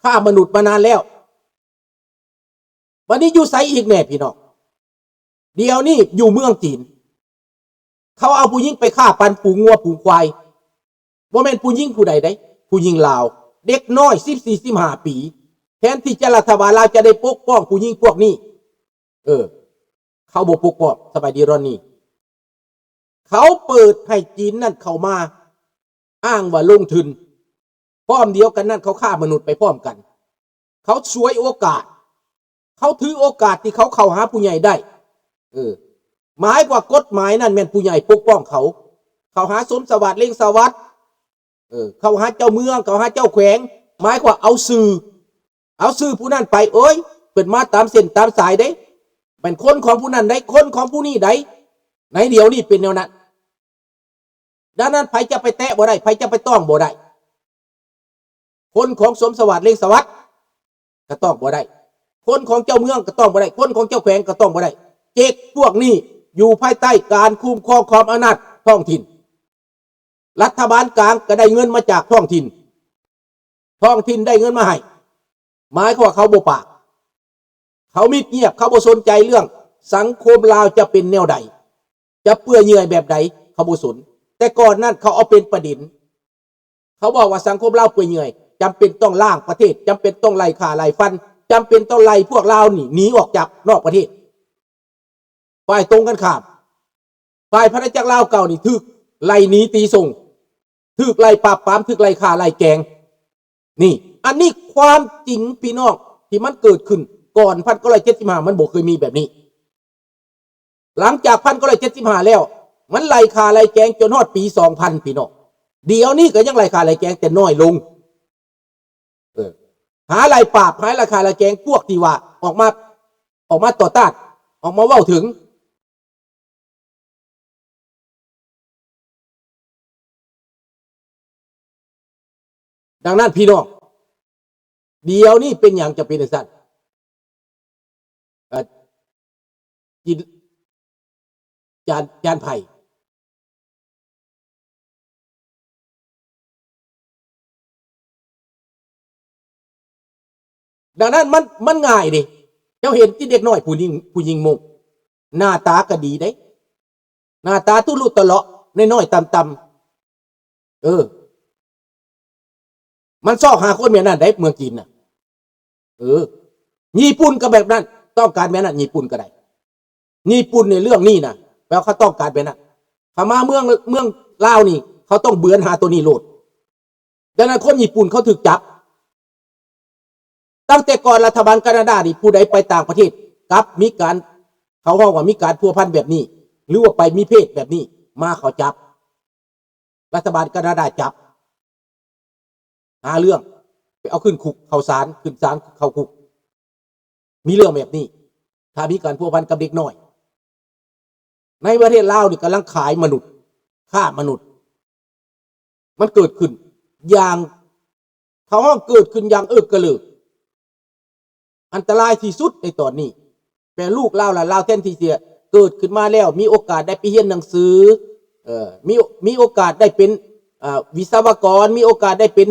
ຄ້າມະນຸດມານານແລ້ວ. ບັດນີ້ຢູ່ໃສອີກແດ່ພີ່ນ້ອງ? ດຽວນີ້ຢູ່ເມືອງຈີນ ເຂົາເອົາຜູ້ຍິງໄປຄ້າປັນປູງງົວປູງຄວາຍ. ບໍ່ແມ່ນຜູ້ຍິງຜູ້ໃດເດ້ ຜູ້ຍິງລາວ ເດັກນ້ອຍສິບສີ່ ສິບຫ້າປີ. ແທນທີ່ຈະລັດຖະບານລາວຈະໄດ້ປົກປ້ອງຜູ້ຍິງພວກນີ້ ເອີ ເຂົາບໍ່ປົກປ້ອງ. ສະບາຍດີຣອນນີ. ເຂົາເປີດໃຫ້ຈີນນັ້ນເຂົ້າມາ ອ້າງວ່າລົງທຶນ. ພ້ອມດຽວກັນນັ້ນ ເຂົາຄ້າມະນຸດໄປພ້ອມກັນ. ເຂົາສວຍໂອກາດ. ເຂົາຖືໂອກາດທີ່ເຂົາເຂົ້າຫາຜູ້ໃຫຍ່ໄດ້. ເອີ ໝາຍວ່າກົດໝາຍນັ້ນແມ່ນຜູ້ໃຫຍ່ປົກປ້ອງເຂົາ. ເຂົ້າຫາສົມສະຫວັດ ເລັ່ງສະຫວັດ. ເອີ ເຂົ້າຫາເຈົ້າເມືອງ ເຂົ້າຫາເຈົ້າແຂວງ. ໝາຍຄວາມເອົາຊື່ ເອົາຊື່ຜູ້ນັ້ນໄປ. ໂອ້ຍ ເພິ່ນມາຕາມເສັ້ນຕາມສາຍເດ້. ແມ່ນຄົນຂອງຜູ້ນັ້ນໃດ ຄົນຂອງຜູ້ນີ້ໃດ. ໃນດຽວນີ້ເປັນແນວນັ້ນ. ດັ່ງນັ້ນ ໃຜຈະໄປແຕະບໍ່ໄດ້ ໃຜຈະໄປຕ້ອງບໍ່ໄດ້. ຄົນຂອງສົມສະຫວັດ ເລັ່ງສະຫວັດ ກໍຕ້ອງບໍ່ໄດ້. ຄົນຂອງເຈົ້າເມືອງກໍຕ້ອງບໍ່ໄດ້. ຄົນຂອງເຈົ້າແຂວງກໍຕ້ອງບໍ່ໄດ້. ເຈັດພວກນີ້ຢູ່ພາຍໃຕ້ການຄຸ້ມຄອງຂອງອຳນາດທ້ອງຖິ່ນ. ລັດຖະບານກາງກໍໄດ້ເງິນມາຈາກທ້ອງຖິ່ນ. ທ້ອງຖິ່ນໄດ້ເງິນມາໃຫ້. ໝາຍຄວາມວ່າເຂົາບໍ່ປາກ. ເຂົາມິດງຽບ. ເຂົາບໍ່ສົນໃຈເລື່ອງສັງຄົມລາວຈະເປັນແນວໃດ. ຈະເປື່ອຍເຫຍື່ອຍແບບໃດ ເຂົາບໍ່ສົນ. ແຕ່ກ່ອນນັ້ນເຂົາເອົາເປັນປະເດັນ. ເຂົາບອກວ່າສັງຄົມລາວເປື່ອຍເຫຍື່ອຍ ຈຳເປັນຕ້ອງລ້າງປະເທດ, ຈຳເປັນຕ້ອງໄລ່ຂ້າໄລ່ຟັນ, ຈຳເປັນຕ້ອງໄລ່ພວກລາວນີ້ໜີອອກຈາກນອກປະເທດ. ຝ່າຍຕົງກັນຂ້າມ, ຝ່າຍອານາຈັກລາວເກົ່ານີ້ຖືກໄລ່ໜີຕີສົ່ງ, ຖືກໄລ່ປາບປາມ, ຖືກໄລ່ຂ້າໄລ່ແກງ. ນີ້, ອັນນີ້ຄວາມຈິງພີ່ນ້ອງ ທີ່ມັນເກີດຂຶ້ນກ່ອນພັນເກົ້າຮ້ອຍເຈັດສິບຫ້າ ມັນບໍ່ເຄີຍມີແບບນີ້. ຫຼັງຈາກພັນເກົ້າຮ້ອຍເຈັດສິບຫ້າແລ້ວ ມັນໄລ່ຂ້າໄລ່ແກງຈົນຮອດປີສອງພັນ ພີ່ນ້ອງ. ດຽວນີ້ກໍຍັງໄລ່ຂ້າໄລ່ແກງ ແຕ່ນ້ອຍລົງ. ເອີ ຫາໄລ່ປາບ, ຫາໄລ່ຂ້າໄລ່ແກງພວກທີ່ວ່າອອກມາ, ອອກມາຕໍ່ຕ້ານ, ອອກມາເວົ້າເຖິງ. ດັ່ງນັ້ນ ພີ່ນ້ອງ, ດຽວນີ້ເປັນຫຍັງຈະເປັນຈັ່ງຊັ້ນ? ເອີ ຈິນ ຈານ, ຈານໄພ. ດັ່ງນັ້ນ ມັນ, ມັນງ່າຍເດ້. ເຈົ້າເຫັນຕິເດັກນ້ອຍຜູ້ຍິງ, ຜູ້ຍິງມົ້ງ ໜ້າຕາກໍດີເດ້, ໜ້າຕາຕຸລຸຕະເລາະ, ນ້ອຍໆຕ່ຳໆ. ເອີ ມັນຊອກຫາຄົນແບບນັ້ນໄດ໋ ເມືອງຈີນນະ. ເອີ ຍີ່ປຸ່ນກໍແບບນັ້ນ, ຕ້ອງການແບບນັ້ນ, ຍີ່ປຸ່ນກໍໄດ້. ຍີ່ປຸ່ນໃນເລື່ອງນີ້ນະ ແປວ່າເຂົາຕ້ອງການແບບນັ້ນ. ເຂົາມາເມືອງ, ເມືອງລາວນີ້ ເຂົາຕ້ອງເບືອນຫາໂຕນີ້ໂລດ. ດັ່ງນັ້ນ ຄົນຍີ່ປຸ່ນເຂົາຖືກຈັບ. ຕັ້ງແຕ່ກ່ອນລັດຖະບານການາດານີ້ ຜູ້ໃດໄປຕ່າງປະເທດ ກັບມີການ, ເຂົາເວົ້າວ່າມີການພົວພັນແບບນີ້ ຫຼືວ່າໄປມີເພດແບບນີ້ມາ ເຂົາຈັບ. ລັດຖະບານການາດາຈັບ ຫາເລື່ອງ ໄປເອົາຂຶ້ນຄຸກ, ເຂົ້າສານ, ຂຶ້ນສານ, ເຂົ້າຄຸກ. ມີເລື່ອງແບບນີ້ ຖ້າມີການພົວພັນກັບເດັກນ້ອຍ. ໃນປະເທດລາວນີ້ກຳລັງຂາຍມະນຸດ, ຄ້າມະນຸດ. ມັນເກີດຂຶ້ນຢ່າງ, ເຂົາຮ້ອງເກີດຂຶ້ນຢ່າງເອີກກະເລີກ. ອັນຕະລາຍທີ່ສຸດໃນຕອນນີ້ ແປລູກລາວຫຼານລາວ ແທນທີ່ຈະເກີດຂຶ້ນມາແລ້ວ ມີໂອກາດໄດ້ໄປຮຽນໜັງສື, ເອີ ມີ, ມີໂອກາດໄດ້ເປັນ, ເອີ ວິສະວະກອນ, ມີໂອກາດໄດ້ເປັນ,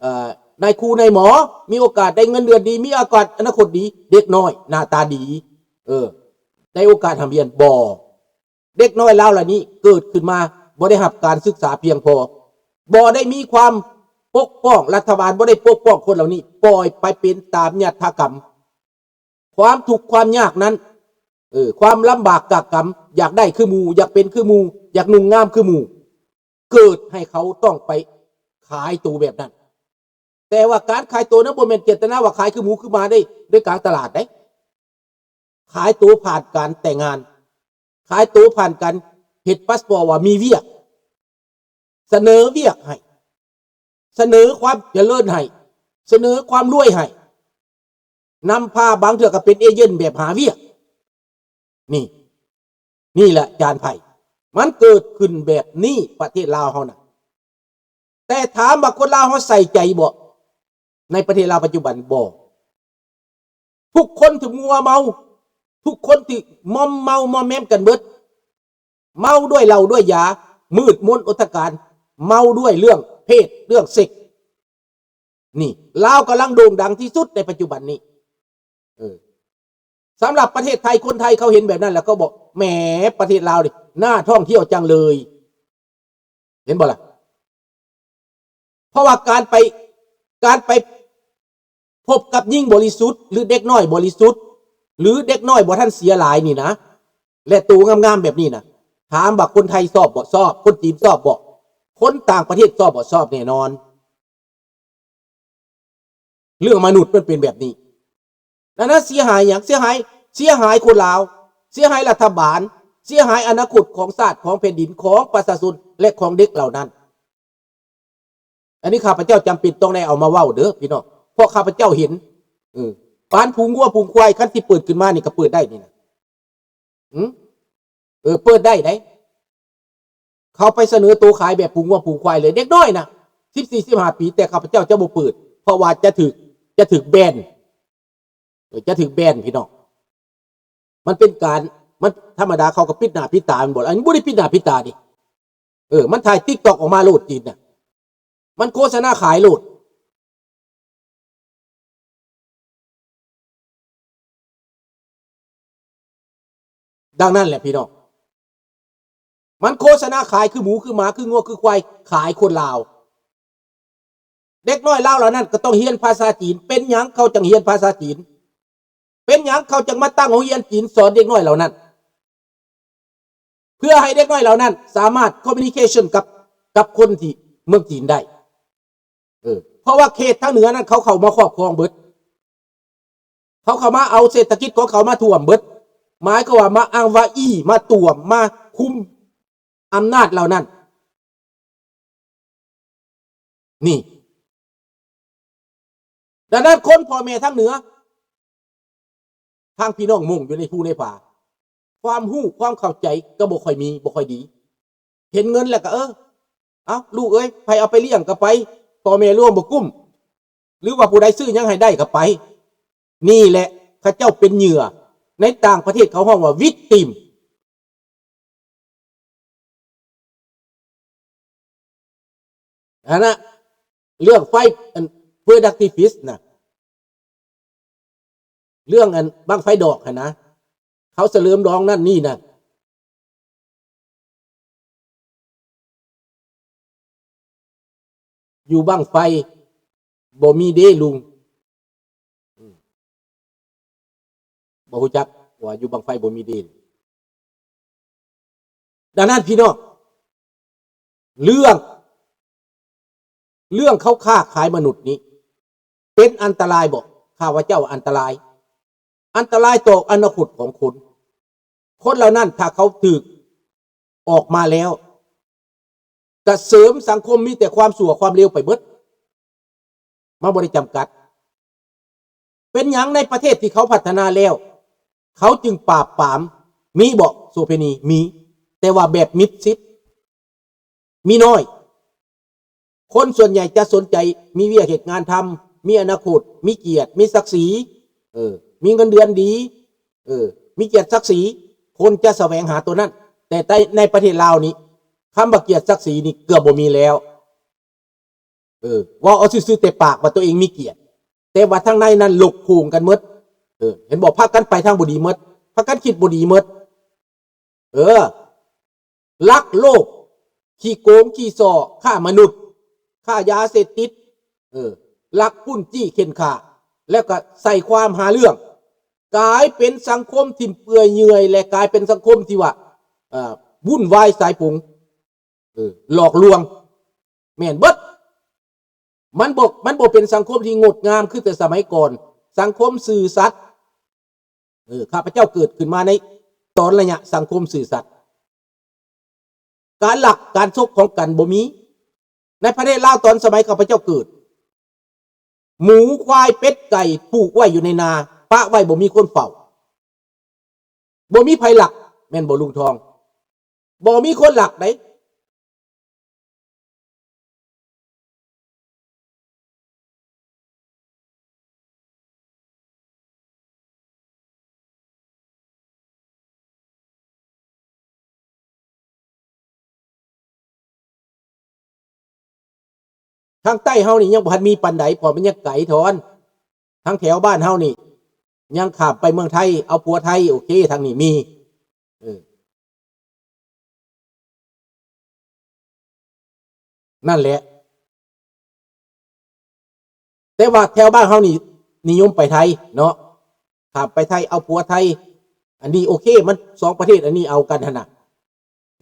ເອີ ນາຍຄູນາຍໝໍ, ມີໂອກາດໄດ້ເງິນເດືອນດີ, ມີໂອກາດອະນາຄົດດີ. ເດັກນ້ອຍໜ້າຕາດີ, ເອີ ໄດ້ໂອກາດຮ່ຳຮຽນ. ບໍ່. ເດັກນ້ອຍລາວເຫຼົ່ານີ້ເກີດຂຶ້ນມາ ບໍ່ໄດ້ຮັບການສຶກສາພຽງພໍ, ບໍ່ໄດ້ມີຄວາມປົກປ້ອງ, ລັດຖະບານບໍ່ໄດ້ປົກປ້ອງຄົນເຫຼົ່ານີ້, ປ່ອຍໄປເປັນຕາມຍະຖາກຳ. ຄວາມທຸກຄວາມຍາກນັ້ນ, ເອີ, ຄວາມລຳບາກກາກກຳ, ຢາກໄດ້ຄືໝູ່, ຢາກເປັນຄືໝູ່, ຢາກນຸ່ງງາມຄືໝູ່, ເກີດໃຫ້ເຂົາຕ້ອງໄປຂາຍໂຕແບບນັ້ນ. ແຕ່ວ່າການຂາຍໂຕນັ້ນ ບໍ່ແມ່ນເຈດຕະນາວ່າຂາຍຄືໝູຄືໝາໄດ້ ໂດຍກາງຕະຫຼາດເດ້. ຂາຍໂຕຜ່ານການແຕ່ງງານ, ຂາຍໂຕຜ່ານການເຮັດພາສປອດວ່າມີວຽກ, ສະເໜີວຽກໃຫ້, ສະເໜີຄວາມຈະເລີນໃຫ້, ສະເໜີຄວາມລວຍໃຫ້, ນຳພາບາງເທື່ອກໍເປັນເອເຈນແບບຫາວຽກ. ນີ້, ນີ້ແຫຼະຈານໄພ, ມັນເກີດຂຶ້ນແບບນີ້ ປະເທດລາວເຮົານະ. ແຕ່ຖາມວ່າຄົນລາວເຮົາໃສ່ໃຈບໍ່ ໃນປະເທດລາວປັດຈຸບັນ? ບໍ່. ທຸກຄົນຖືກມົວເມົາ, ທຸກຄົນຖືກມອມເມົາມອມແມມກັນເບິດ, ເມົາດ້ວຍເຫຼົ້າດ້ວຍຢາ, ມືດມົນອົນທະການ, ເມົາດ້ວຍເລື່ອງເພດ, ເລື່ອງເຊັກ. ນີ້ ລາວກຳລັງໂດ່ງດັງທີ່ສຸດໃນປັດຈຸບັນນີ້. ເອີ ສຳລັບປະເທດໄທ ຄົນໄທເຂົາເຫັນແບບນັ້ນແລ້ວ ເຂົາບອກ ແໝ ປະເທດລາວນີ້ໜ້າທ່ອງທ່ຽວຈັງເລີຍ ເຫັນບໍ່ລະ? ເພາະວ່າການໄປ ການໄປພົບກັບຍິງບໍລິສຸດ ຫຼື ເດັກນ້ອຍບໍລິສຸດ ຫຼື ເດັກນ້ອຍບໍ່ທັນເສຍຫຼາຍນີ້ນະ ແລະ ໂຕງາມໆແບບນີ້ນະ ຖາມວ່າຄົນໄທຊອບບໍ່? ຊອບ. ຄົນຈີນຊອບບໍ່? ຄົນຕ່າງປະເທດຊອບບໍ່? ຊອບແນ່ນອນ. ເລື່ອງມະນຸດມັນເປັນແບບນີ້. ອັນນັ້ນເສຍຫາຍຫຍັງ? ເສຍຫາຍ ເສຍຫາຍຄົນລາວ, ເສຍຫາຍລັດຖະບານ, ເສຍຫາຍອະນາຄົດຂອງຊາດ, ຂອງແຜ່ນດິນ, ຂອງປະຊາຊົນ ແລະ ຂອງເດັກເຫຼົ່ານັ້ນ. ອັນນີ້ຂ້າພະເຈົ້າຈຳເປັນຕ້ອງໄດ້ເອົາມາເວົ້າເດີພີ່ນ້ອງ, ເພາະຂ້າພະເຈົ້າເຫັນ ເອີ ປານຝູງງົວຝູງຄວາຍ ຄັນຊິເປີດຂຶ້ນມານີ້ກໍເປີດໄດ້ນີ້ນະ. ຫື? ເອີ ເປີດໄດ້ໃດ໋. ເຂົາໄປສະເໜີໂຕຂາຍແບບປູງງົວປູງຄວາຍເລີຍ ເດັກນ້ອຍນະ ສິບສີ່ ສິບຫ້າປີ, ແຕ່ຂ້າພະເຈົ້າຈະບໍ່ເປີດ ເພາະວ່າຈະຖືກ ຈະຖືກແບນ ເອີ ຈະຖືກແບນພີ່ນ້ອງ. ມັນເປັນການ ມັນທຳມະດາເຂົາກໍປິດໜ້າປິດຕາແມ່ນບໍ່? ອັນນີ້ບໍ່ໄດ້ປິດໜ້າປິດຕາເດ ເອີ ມັນຖ່າຍຕິກຕັອກອອກມາໂລດຈີນນະ ມັນໂຄສະນາຂາຍໂລດ. ດັ່ງນັ້ນແຫຼະພີ່ນ້ອງ ມັນໂຄສະນາຂາຍຄືໝູຄືໝາ ຄືງົວຄືຄວາຍ ຂາຍຄົນລາວ. ເດັກນ້ອຍລາວເຫຼົ່ານັ້ນກໍຕ້ອງຮຽນພາສາຈີນ. ເປັນຫຍັງເຂົາຈັ່ງຮຽນພາສາຈີນ? ເປັນຫຍັງເຂົາຈຶ່ງມາຕັ້ງໂຮງຮຽນຈີນສອນເດັກນ້ອຍເຫຼົ່ານັ້ນ? ເພື່ອໃຫ້ເດັກນ້ອຍເຫຼົ່ານັ້ນສາມາດ communication ກັບ ກັບຄົນທີ່ເມືອງຈີນໄດ້. ເອີ ເພາະວ່າເຂດທາງເໜືອນັ້ນເຂົາເຂົ້າມາຄອບຄອງເບິດ. ເຂົາເຂົ້າມາເອົາເສດຖະກິດຂອງເຂົາມາຖ້ວມເບິດ. ໝາຍຄວາມວ່າມາອ້າງວ່າອີ່ ມາຕ້ວມ ມາຄຸມອຳນາດເຫຼົ່ານັ້ນ. ນີ້ ດັ່ງນັ້ນຄົນພໍ່ແມ່ທາງເໜືອ ທາງພີ່ນ້ອງມົ້ງຢູ່ໃນພູໃນຜາ ຄວາມຮູ້ຄວາມເຂົ້າໃຈກໍບໍ່ຄ່ອຍມີ ບໍ່ຄ່ອຍດີ. ເຫັນເງິນແລ້ວກໍ ເອີ ເອົາລູກເອີຍ ໃຜເອົາໄປລ້ຽງກໍໄປ ພໍ່ແມ່ລ້ຽງບໍ່ກຸ້ມ ຫຼືວ່າຜູ້ໃດຊື້ຫຍັງໃຫ້ໄດ້ກໍໄປ. ນີ້ແຫຼະ ເຂົາເຈົ້າເປັນເຫຍື່ອ ໃນຕ່າງປະເທດເຂົາຮ້ອງວ່າ victim. ອັນນະ ເລື່ອງໄຟ ອັນ productivist ນະ ເລື່ອງອັນບັ້ງໄຟດອກຫັ້ນນະ ເຂົາສະເຫຼີມດອງນັ້ນນີ້ນະ ຢູ່ບັ້ງໄຟບໍ່ມີເດ້ລຸງ. ອືມ ບໍ່ຮູ້ຈັກວ່າຢູ່ບັ້ງໄຟບໍ່ມີເດ້. ດັ່ງນັ້ນພີ່ນ້ອງ ເລື່ອງ ເລື່ອງເຂົາຄ້າຂາຍມະນຸດນີ້ ເປັນອັນຕະລາຍບໍ່? ຂ້າພະເຈົ້າວ່າອັນຕະລາຍ. ອັນຕະລາຍຕໍ່ອະນາຄົດຂອງຄົນ. ຄົນເຫຼົ່ານັ້ນຖ້າເຂົາຖືກອອກມາແລ້ວ ກະເສີມສັງຄົມມີແຕ່ຄວາມຊົ່ວຄວາມເລວໄປເບິດ. ມັນບໍ່ໄດ້ຈຳກັດ. ເປັນຫຍັງໃນປະເທດທີ່ເຂົາພັດທະນາແລ້ວ ເຂົາຈຶ່ງປາບປາມ? ມີບໍ່ໂສເພນີ? ມີ ແຕ່ວ່າແບບມິດຊິດ ມີນ້ອຍ. ຄົນສ່ວນໃຫຍ່ຈະສົນໃຈມີວຽກເຮັດງານທຳ, ມີອະນາຄົດ, ມີກຽດ, ມີສັກສີ, ເອີ ມີເງິນເດືອນດີ, ເອີ ມີກຽດສັກສີ, ຄົນຈະສະແຫວງຫາໂຕນັ້ນ. ແຕ່ໃນປະເທດລາວນີ້ ຄຳວ່າກຽດສັກສີນີ້ເກືອບບໍ່ມີແລ້ວ. ເອີ ເວົ້າເອົາຊື່ໆແຕ່ປາກວ່າໂຕເອງມີກຽດ, ແຕ່ວ່າທາງໃນນັ້ນລົກໂຜງກັນໝົດ. ເອີ ເຫັນບໍ່? ພາກັນໄປທາງບໍ່ດີໝົດ, ພາກັນຄິດບໍ່ດີໝົດ. ເອີ ລັກໂລບ, ຂີ້ໂກງ, ຂີ້ສໍ້, ຄ້າມະນຸດ, ຄ້າຢາເສບຕິດ, ເອີ ລັກປຸ້ນ, ຈີ້, ເຂັ່ນຂ້າ, ແລ້ວກໍໃສ່ຄວາມຫາເລື່ອງ, ກາຍເປັນສັງຄົມທີ່ເປື່ອຍເຫຍື່ອຍ ແລະ ກາຍເປັນສັງຄົມທີ່ວ່າ ເອີ ວຸ່ນວາຍສາຍຝູງ. ເອີ ຫຼອກລວງ ແມ່ນເບິດ. ມັນບໍ່ ມັນບໍ່ເປັນສັງຄົມທີ່ງົດງາມຄືແຕ່ສະໄໝກ່ອນ. ສັງຄົມຊື່ສັດ. ເອີ ຂ້າພະເຈົ້າເກີດຂຶ້ນມາໃນຕອນໄລຍະສັງຄົມຊື່ສັດ. ການລັກການສົກຂອງກັນບໍ່ມີ. ໃນປະເທດລາວຕອນສະໄໝຂ້າພະເຈົ້າເກີດ ໝູ, ຄວາຍ, ເປັດ, ໄກ່ ຜູກໄວ້ຢູ່ໃນນາ ປະໄວ້ ບໍ່ມີຄົນເຝົ້າ. ບໍ່ມີໃຜລັກ ແມ່ນບໍ່ລຸງທອງ? ບໍ່ມີຄົນລັກໃດ. ທາງໃຕ້ເຮົານີ້ຍັງບໍ່ທັນມີປານໃດ ເພາະມັນຍັງໄກຖອນ. ທາງແຖວບ້ານເຮົານີ້ຍັງຂ້າມໄປເມືອງໄທ ເອົາຜົວໄທ ໂອເຄ ທາງນີ້ມີ ເອີ ນັ້ນແຫຼະ. ແຕ່ວ່າແຖວບ້ານເຮົານີ້ນິຍົມໄປໄທເນາະ ຂ້າມໄປໄທ ເອົາຜົວໄທ ອັນນີ້ໂອເຄ ມັນສອງປະເທດອັນນີ້ເອົາກັນຫັ້ນນະ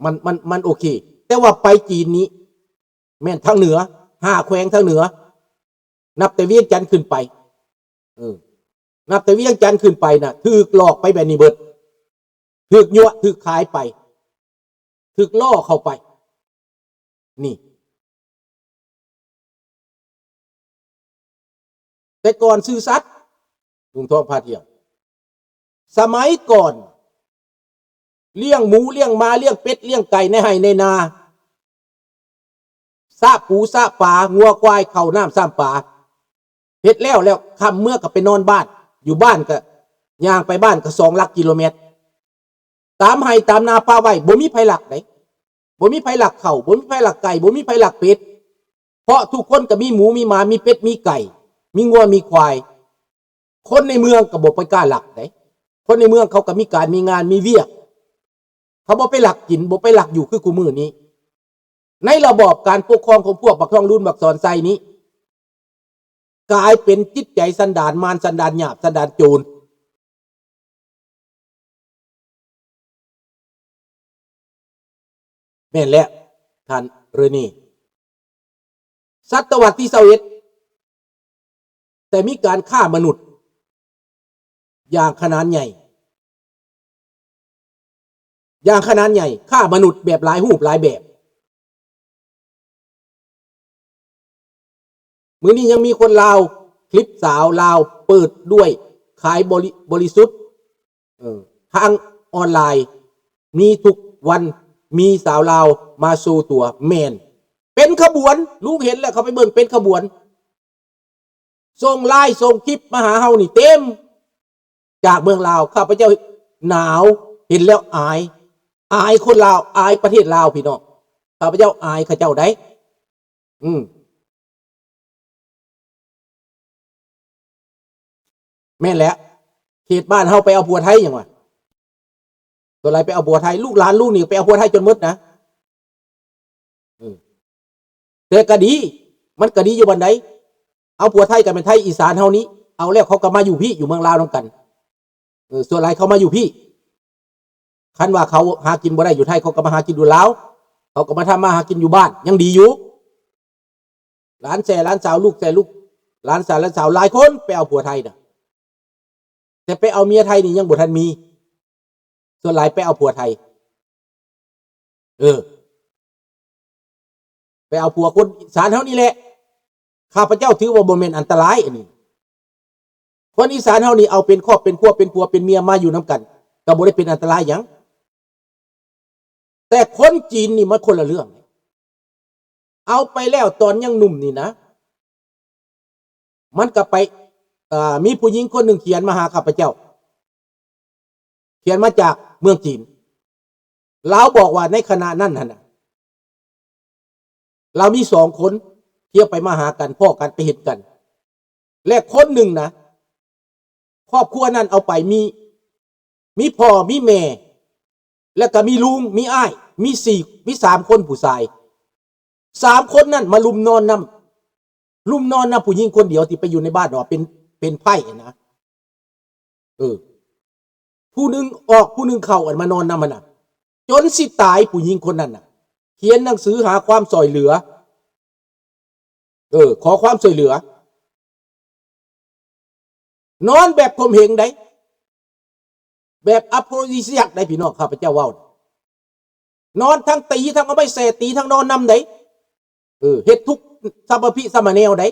ມັນ ມັນ ມັນໂອເຄ. ແຕ່ວ່າໄປຈີນນີ້ແມ່ນທາງເໜືອ ຫ້າແຂວງທາງເໜືອ ນັບແຕ່ວຽງຈັນຂຶ້ນໄປ ເອີ ນັບແຕ່ວຽງຈັນຂຶ້ນໄປນະ ຖືກຫຼອກໄປແບບນີ້ເບິດ ຖືກຍົວະ ຖືກຂາຍໄປ ຖືກລໍ້ເຂົ້າໄປ ນີ້ ແຕ່ກ່ອນຊື່ສັດ ລຸງທອງພາທ່ຽວ ສະໄໝກ່ອນ ລ້ຽງໝູ ລ້ຽງໝາ ລ້ຽງເປັດ ລ້ຽງໄກ່ໃນໄຮ່ໃນນາ ສະປູສະປາ ງົວຄວາຍ ເຂົ້ານ້ຳຊ້ຳປາ ເຮັດແລ້ວ ແລ້ວຄ່ຳເມືອກໍໄປນອນບ້ານ ຢູ່ບ້ານກໍ ຍ່າງໄປບ້ານກໍສອງຫຼັກກິໂລແມັດ ຕາມໄຮ່ຕາມນາປະໄວ້ ບໍ່ມີໃຜລັກເດ້ ບໍ່ມີໃຜລັກເຂົ້າ ບໍ່ມີໃຜລັກໄກ່ ບໍ່ມີໃຜລັກເປັດ ເພາະທຸກຄົນກໍມີໝູມີໝາ ມີເປັດມີໄກ່ ມີງົວມີຄວາຍ. ຄົນໃນເມືອງກໍບໍ່ໄປກ້າລັກເດ້ ຄົນໃນເມືອງເຂົາກໍມີການມີງານມີວຽກ ເຂົາບໍ່ໄປລັກກິນ ບໍ່ໄປລັກຢູ່ຄືຄູ່ມື້ນີ້. ໃນລະບອບການປົກຄອງຂອງພວກບັກທອງລຸນ ບັກສອນໄຊນີ້ ກາຍເປັນຈິດໃຈສັນດານມານ ສັນດານຫຍາບ ສັນດານໂຈນ. ແມ່ນແລ້ວທ່ານເຣນີ ສະຕະວັດທີຊາວເອັດ ແຕ່ມີການຄ້າມະນຸດຢ່າງຂະໜານໃຫຍ່ ຢ່າງຂະໜານໃຫຍ່ ຄ້າມະນຸດແບບຫຼາຍຮູບຫຼາຍແບບ. ມື້ນີ້ຍັງມີຄົນລາວ ຄລິບສາວລາວເປີດດ້ວຍ ຂາຍບໍລິ ບໍລິສຸດ ເອີ ທາງອອນລາຍ ມີທຸກວັນ ມີສາວລາວມາໂຊຕົວ ແມ່ນ ເປັນຂະບວນ ລຸງເຫັນແລ້ວ ເຂົ້າໄປເບິ່ງ ເປັນຂະບວນ ສົ່ງໄລນ໌ ສົ່ງຄລິບມາຫາເຮົານີ້ເຕັມ ຈາກເມືອງລາວ. ຂ້າພະເຈົ້າໜາວ ເຫັນແລ້ວອາຍ ອາຍຄົນລາວ ອາຍປະເທດລາວ ພີ່ນ້ອງ ຂ້າພະເຈົ້າອາຍເຂົາເຈົ້າໄດ໋. ອືມ ແມ່ນແຫຼະ ເຂດບ້ານເຮົາໄປເອົາຜົວໄທຫຍັງວະ ສ່ວນຫຼາຍໄປເອົາຜົວໄທ ລູກຫຼານລູກນີ້ໄປເອົາຜົວໄທຈົນໝົດນະ. ເອີ ແຕ່ກໍດີ ມັນກໍດີຢູ່ບ່ອນໃດ ເອົາຜົວໄທກໍແມ່ນໄທອີສານເຮົານີ້ ເອົາແລ້ວເຂົາກໍມາຢູ່ພີ້ ຢູ່ເມືອງລາວນຳກັນ. ເອີ ສ່ວນຫຼາຍເຂົາມາຢູ່ພີ້ ຄັນວ່າເຂົາຫາກິນບໍ່ໄດ້ຢູ່ໄທ ເຂົາກໍມາຫາກິນຢູ່ລາວ ເຂົາກໍມາທຳມາຫາກິນຢູ່ບ້ານ ຍັງດີຢູ່. ຫຼານແຊຫຼານສາວ ລູກແຊລູກ ຫຼານສາວຫຼານສາວຫຼາຍຄົນໄປເອົາຜົວໄທນະ ແຕ່ໄປເອົາເມຍໄທນີ້ຍັງບໍ່ທັນມີ ສ່ວນຫຼາຍໄປເອົາຜົວໄທ. ເອີ ໄປເອົາຜົວຄົນອີສານເຮົານີ້ແຫຼະ ຂ້າພະເຈົ້າຖືວ່າບໍ່ແມ່ນອັນຕະລາຍອັນນີ້. ຄົນອີສານເຮົານີ້ເອົາເປັນຄອບເປັນຄົວ ເປັນຜົວເປັນເມຍມາຢູ່ນຳກັນ ກໍບໍ່ໄດ້ເປັນອັນຕະລາຍຫຍັງ. ແຕ່ຄົນຈີນນີ້ມັນຄົນລະເລື່ອງ. ເອົາໄປແລ້ວຕອນຍັງໜຸ່ມນີ້ນະ ມັນກໍໄປ ເອີ ມີຜູ້ຍິງຄົນໜຶ່ງຂຽນມາຫາຂ້າພະເຈົ້າ ຂຽນມາຈາກເມືອງຈີນ ລາວບອກວ່າໃນຂະນະນັ້ນຫັ້ນນະ ລາວມີສອງຄົນ ທຽວໄປມາຫາກັນ ພໍ້ກັນ ໄປເຫັນກັນ ແລະ ຄົນໜຶ່ງນະ ຄອບຄົວນັ້ນເອົາໄປ ມີ ມີພໍ່ ມີແມ່ ແລ້ວກໍມີລຸງ ມີອ້າຍ ມີສີ່ ມີສາມຄົນຜູ້ຊາຍ. ສາມຄົນນັ້ນມາລຸມນອນນຳ ລຸມນອນນຳຜູ້ຍິງຄົນດຽວທີ່ໄປຢູ່ໃນບ້ານວ່າເປັນ ເປັນໃພ້ນະ. ເອີ ຜູ້ໜຶ່ງອອກ ຜູ້ໜຶ່ງເຂົ້າ ອັນມານອນນຳຫັ້ນນະ ຈົນຊິຕາຍ ຜູ້ຍິງຄົນນັ້ນນະ ຂຽນໜັງສືຫາຄວາມຊ່ອຍເຫຼືອ ເອີ ຂໍຄວາມຊ່ວຍເຫຼືອ. ນອນແບບຂົ່ມເຫງໃດ ແບບອາໂຟຣດີຊີຢາກໃດ ພີ່ນ້ອງ ຂ້າພະເຈົ້າເວົ້າ ນອນທັງຕີ ທັງເອົາໄມ້ແສ່ຕີ ທັງນອນນຳໃດ ເອີ ເຮັດທຸກສາມະພິສາມະແນວໃດ.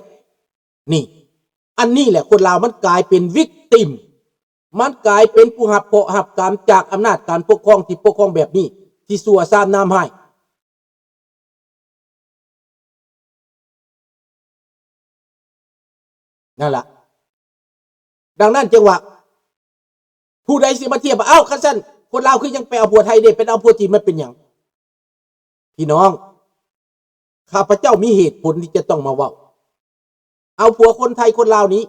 ນີ້ ອັນນີ້ແຫຼະ ຄົນລາວມັນກາຍເປັນວິກຕິມ ມັນກາຍເປັນຜູ້ຮັບເຄາະຮັບກຳຈາກອຳນາດການປົກຄອງທີ່ປົກຄອງແບບນີ້ ທີ່ຊົ່ວຊາມນາມຮ້າຍ. ນັ້ນລະ ດັ່ງນັ້ນຈຶ່ງວ່າ ຜູ້ໃດຊິມາທຽບວ່າ ອ້າວ ຄັນຊັ້ນຄົນລາວຄືຍັງໄປເອົາຜົວໄທເດ້ ໄປເອົາຜົວຈີນມັນເປັນຫຍັງ? ພີ່ນ້ອງ ຂ້າພະເຈົ້າມີເຫດຜົນທີ່ຈະຕ້ອງມາເວົ້າ ເອົາຜົວຄົນໄທຄົນລາວນີ້